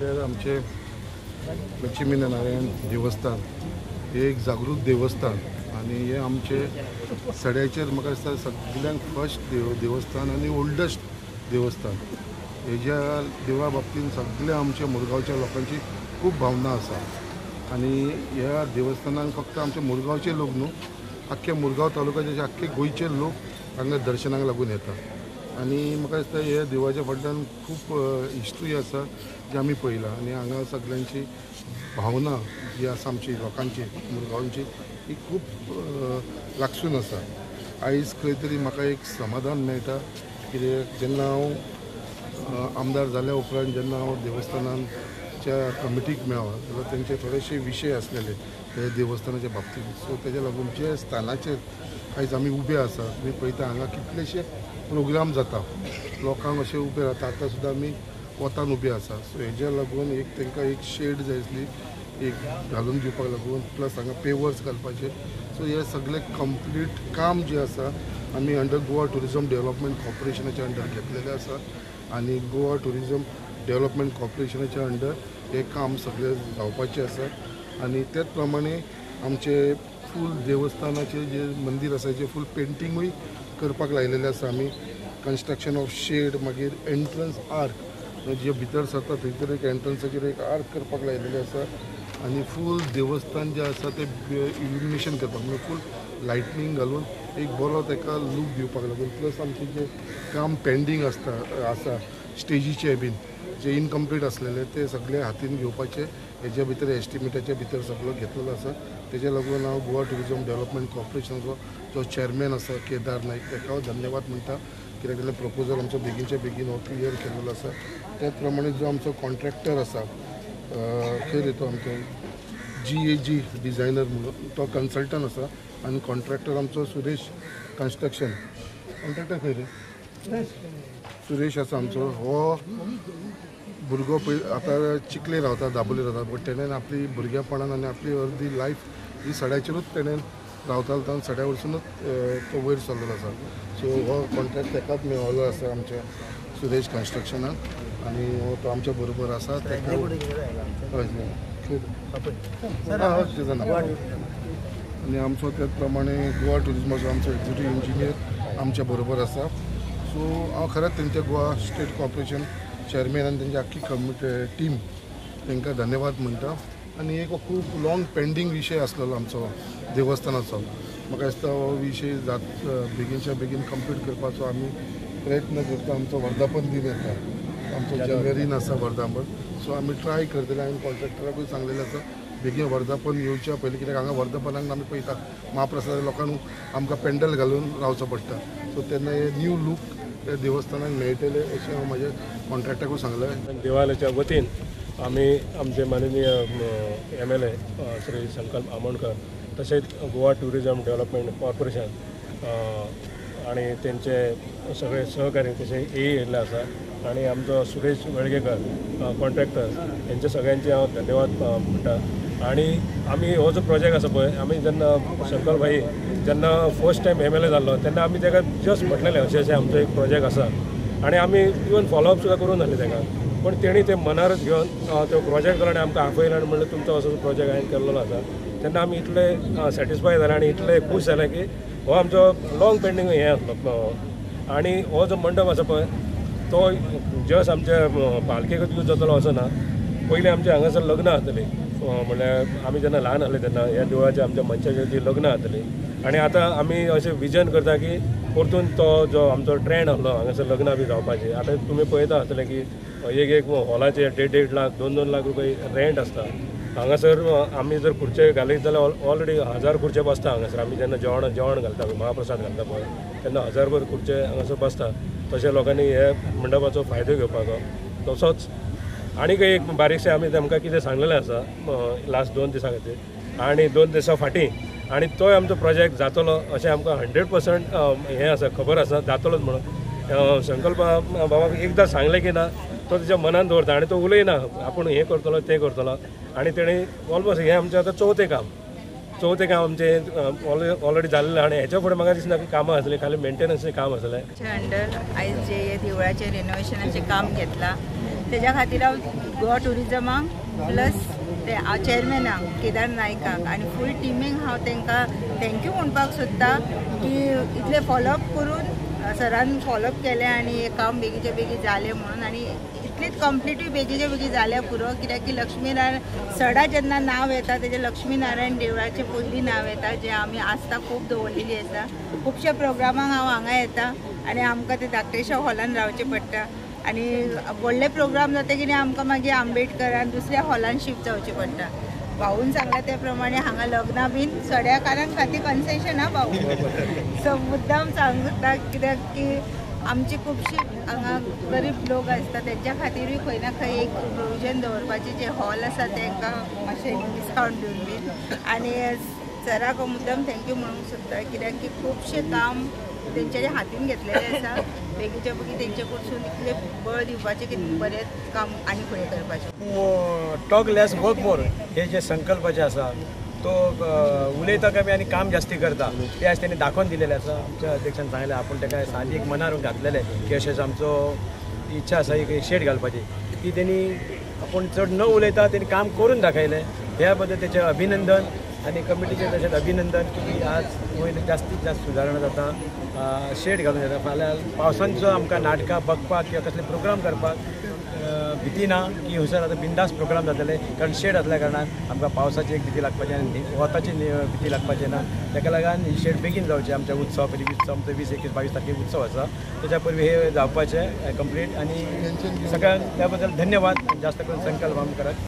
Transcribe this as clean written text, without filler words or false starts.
आमचे लक्ष्मीनारायण देवस्थान हे एक जागृत देवस्थान आनी हे आमचे सड्याचेर म्हाका दिसता सगळ्यांक फर्स्ट देवस्थान आनी ओल्डस्ट देवस्थान. हेज्या देवा बाबतीन सगळ्या आमच्या मुरगांवच्या लोकांची खूब भावना आसा आनी ह्या देवस्थानाक फक्त आमच्या मुरगांवचे लोक न्हू, आख्खे मुरगांव तालुक्याचे आख्खे गोंयचे लोक हांगा दर्शनाक लागून येता. आनी म्हाका दिसता हे देवाच्या फाटल्यान खूब हिस्ट्री आसा जी आमी पळयला आनी हांगा सगळ्यांची भावना जी आसा आमची लोकांची मुरगांवची ही खूब लागसून आसा. आयज खंय तरी म्हाका एक समाधान मेळटा कित्याक जेन्ना हांव आमदार जाल्या उपरांत जेन्ना हांव देवस्थानाच्या कमिटीक मेळ्ळो जाल्यार तेंचे थोडेशे विशय आसलेले ते देवस्थानाच्या बाबतींत. सो तेज्या लागून जे स्थानाचेर आयज आमी उबे आसा तुमी पळयता हांगा कितलेशे प्रोग्राम जाता, लोकांक अशें उबे रावता. आतां सुद्दां आमी वतान उबे आसा. सो हेज्या लागून एक तांकां एक शेड जाय आसली एक घालून दिवपाक लागून, प्लस हांगा पेवर्स घालपाचे. सो हे सगळे कंप्लीट काम जें आसा आमी अंडर गोवा ट्युरिजम डेव्हलपमेंट कॉर्पोरेशनाच्या अंडर घेतलेलें आसा आनी गोवा ट्युरिजम डेव्हलपमेंट कॉर्पोरेशनाच्या अंडर हें काम सगळें जावपाचें आसा. आनी तेच प्रमाणे आमचे फूल देवस्थानाचें जे मंदीर आसा जें फूल पेंटिंगूय करपाक लायलेलें आसा आमी. कन्स्ट्रक्शन ऑफ शेड, मागीर एंट्रन्स आर्क जे भितर सरता थंयसर एक एंट्रन्साचेर एक आर्क करपाक लायलेलें आसा आनी फूल देवस्थान जें आसा तें इल्युमिनेशन करपाक म्हणजे फूल लायटनींग घालून एक बरो ताका लूक दिवपाक लागून. प्लस आमचें जें काम पेंडींग आसता आसा स्टेजीचें बीन जे इनकम्प्लीट आसलेले ते सगळे हातीन घेवपाचे हेज्या भितर एस्टिमेटाच्या भितर सगळो घेतलेलो आसा. तेज्या लागून हांव गोवा ट्युरिजम डेव्हलपमेंट कॉर्पोरेशनाचो जो चेअरमॅन आसा केदार नायक ताका हांव धन्यवाद म्हणटा कित्याक ताणें प्रपोजल आमचो बेगीनच्या बेगीन हो क्लियर केलेलो आसा. त्याच प्रमाणे जो आमचो कॉन्ट्रॅक्टर आसा खंय रे तो आमचो GAG designer म्हणून तो कन्सल्टंट आसा आनी कॉन्ट्रॅक्टर आमचो सुरेश कन्स्ट्रक्शन कॉन्ट्रॅक्टर खंय रे सुरेश आसा आमचो. हो भुरगो पळय आतां चिखले रावता, दाबोली रावता, बट तेणेन आपली भुरगेपणान आनी आपली अर्दी लायफ ही सड्याचेरूच तेणेन रावतालो, ताण सड्या वरसुनूच तो वयर सरलेलो आसा. सो हो कॉन्ट्रॅक्ट तेकाच मेळिल्लो आसा आमच्या सुरेश कन्स्ट्रक्शनाक आनी हो तो आमच्या बरोबर आसा. तेका आनी आमचो त्याच प्रमाणे गोवा ट्युरिजमाचो आमचो एक्झिक्युटीव इंजिनियर आमच्या बरोबर आसा. सो हांव खरेंच तेंच्या गोवा स्टेट कॉर्पोरेशन चेअरमॅन आनी तेंची आख्खी कमिटी टीम तांकां धन्यवाद म्हणटा. आनी एक खूब लॉंग पेंडींग विशय आसलेलो आमचो देवस्थानाचो, म्हाका दिसता हो विशय जात बेगीनच्या बेगीन कंप्लीट करपाचो आमी प्रयत्न करता. आमचो वर्धापन दिन येता, आमचो जानेवारीन आसा वर्धापन. सो आमी ट्राय करतले आनी कॉन्ट्रॅक्टराकूय सांगलेलें आसा बेगीन वर्धापन येवच्या पयलीं, कित्याक हांगा वर्धापनाक आमी पळयता महाप्रसाद लोकांक आमकां पेंडल घालून रावचो पडटा. सो तेन्ना हे न्यू लूक त्या देवस्थानाक मेळटले अशें हांव म्हाज्या कॉन्ट्रॅक्टराकूय सांगलें. देवालयाच्या वतीन आमी आमचे माननीय MLA Shri संकल्प आमोणकर तशेंच गोवा ट्युरिजम डेव्हलपमेंट कॉर्पोरेशन आनी तेंचे सगळे सहकारी तशें ए येयल्ले आसा आनी आमचो सुरेश वेळगेकर कॉन्ट्रॅक्टर हेंचे सगळ्यांचे हांव धन्यवाद म्हणटा. आनी आमी हो जो प्रोजेक्ट आसा पळय, आमी जेन्ना संकल्प भाई जेन्ना फर्स्ट टायम MLA जाल्लो तेन्ना आमी ताका जस्ट म्हटलेलें अशें अशें आमचो एक प्रोजेक्ट आसा आनी आमी इवन फॉलोअप सुद्दां करून जालें ताका, पूण तेणी तें मनारच घेवन तो प्रोजेक्ट जालो आनी आमकां आपयलो आनी म्हणलें तुमचो असो प्रोजेक्ट हांवें केल्लो आसा. तेन्ना आमी इतले सॅटिस्फाय जाले आनी इतले खूश जाले की हो आमचो लॉंग पेंडींग हें आसलो. आनी हो जो मंडप आसा पळय तो जस्ट आमच्या पालखेकूच यूज जातलो असो ना, पयलीं आमच्या हांगासर लग्नां जातलीं, म्हणल्यार आमी जेन्ना ल्हान आसले तेन्ना ह्या देवळाच्या आमच्या मनशाची जी लग्नां जातलीं आनी आतां आमी अशें विजन करता की परतून तो जो आमचो ट्रेंड आसलो हांगासर लग्नां बी जावपाची. आतां तुमी पळयता आसतले की एक एक हॉलाचे 1.5-1.5 लाख 2-2 लाख रुपये रेंट आसता. हांगासर आमी जर खुर्चे घालीत जाल्यार ऑलरेडी 1000 खुर्चे बसता हांगासर. आमी जेन्ना जेवण घालता महाप्रसाद घालता पळय तेन्ना 1000 खुर्चे हांगासर बसता. तशें लोकांनी हे मंडपाचो फायदो घेवपाचो. तसोच आनीक एक बारीकशें आमी तांकां कितें सांगलेलें आसा लास्ट 2 दिसां खातीर आनी 2 दिसां फाटीं, आनी तोय आमचो प्रोजेक्ट जातलो अशें आमकां 100% हें आसा, खबर आसा जातलोच म्हणून. संकल्प बाबाक एकदां सांगलें की ना तो तेच्या मनान दवरता आनी तो उलयना आपूण हें करतलो तें करतलो. आनी तेणें ऑलमोस्ट हें आमचें आतां चवथें काम आमचें ऑलरेडी जाल्लें आनी हेच्या फुडें म्हाका दिसना की कामां आसलीं, खाली मेंटेनन्सचें काम आसलें. अंडर आयज जे हे देवळाचें रिनोवेशनाचें काम घेतलां तेज्या खातीर हांव गोवा ट्युरिजमाक प्लस ते चेअरमॅनाक केदार नायकाक आनी फूल टिमीक हांव तांकां thank you म्हणपाक सोदता की इतलें फॉलोअप करून सरान फॉलोअप केलें आनी हें काम बेगीच्या बेगीन जालें म्हणून. आनी इतलीच कंप्लिटूय बेगीच्या बेगीन जाल्या पुरो, कित्याक की लक्ष्मीनारायण सडा जेन्ना नांव येता तेजें लक्ष्मीनारायण देवळाचें पयलीं नांव येता, जें आमी आस्था खूब दवरलेली आसा. खुबश्या प्रोग्रामांक हांव हांगा येता आनी आमकां ते धाकटेश्या हॉलान रावचें पडटा आनी व्हडले प्रोग्राम जाता कितें आमकां मागीर आंबेडकरान दुसऱ्या हॉलान शिफ्ट जावचें पडटा. भाऊन सांगलां त्या प्रमाणे हांगा लग्नां बीन सड्याकारां खातीर कन्सेशन आहा भाऊ, सो मुद्दाम सांगता कित्याक की आमची खुबशी हांगा गरीब लोक आसता तेंच्या खातीरूय खंय ना खंय एक प्रोविजन दवरपाचें जें हॉल आसा तांकां मातशें डिस्कावंट दिवन बीन. आनी सराक मुद्दाम thank you म्हणूंक सोदता कित्याक की खुबशें काम तेंच्यानी हातीन घेतलेलें आसा, बेगीच्या बेगीन तेंचे कडसून इतलें बळ दिवपाचें की बरें काम आनी फुडें करपाचें. टॉक लेस वर्क मोर हे जे संकल्पाचे आसा तो उलयता कमी आनी काम जास्ती करता ते आज तेणी दाखोवन दिलेलें आसा. आमच्या अध्यक्षान सांगलें आपूण ताका सादी एक मनार घातलेलें की अशेंच आमचो इच्छा आसा एक शेड घालपाची, ती तेणी आपूण चड न उलयता तेणी काम करून दाखयलें. ह्या बद्दल तेचें अभिनंदन आनी कमिटीचें तशेंच अभिनंदन की आज वयर जास्तीत जास्त सुदारणा जाता, शेड घालून जाता. फाल्यां पावसांत सुद्दां आमकां नाटकां बघपाक किंवा कसले प्रोग्राम करपाक भिती ना की हयसर आतां बिंदास प्रोग्राम जातले, कारण शेड आसल्या कारणान आमकां पावसाची एक भिती लागपाची आनी वताची भिती लागपाची ना. ताका लागून ही शेड बेगीन जावची. आमच्या उत्सव पयलीं उत्सव आमचो 20, 21, 22 तारखेक उत्सव आसा, त्याच्या पयलीं हे जावपाचें कंप्लीट. आनी सगळ्यांक त्या बद्दल धन्यवाद. जास्त करून संकल्प आमकां.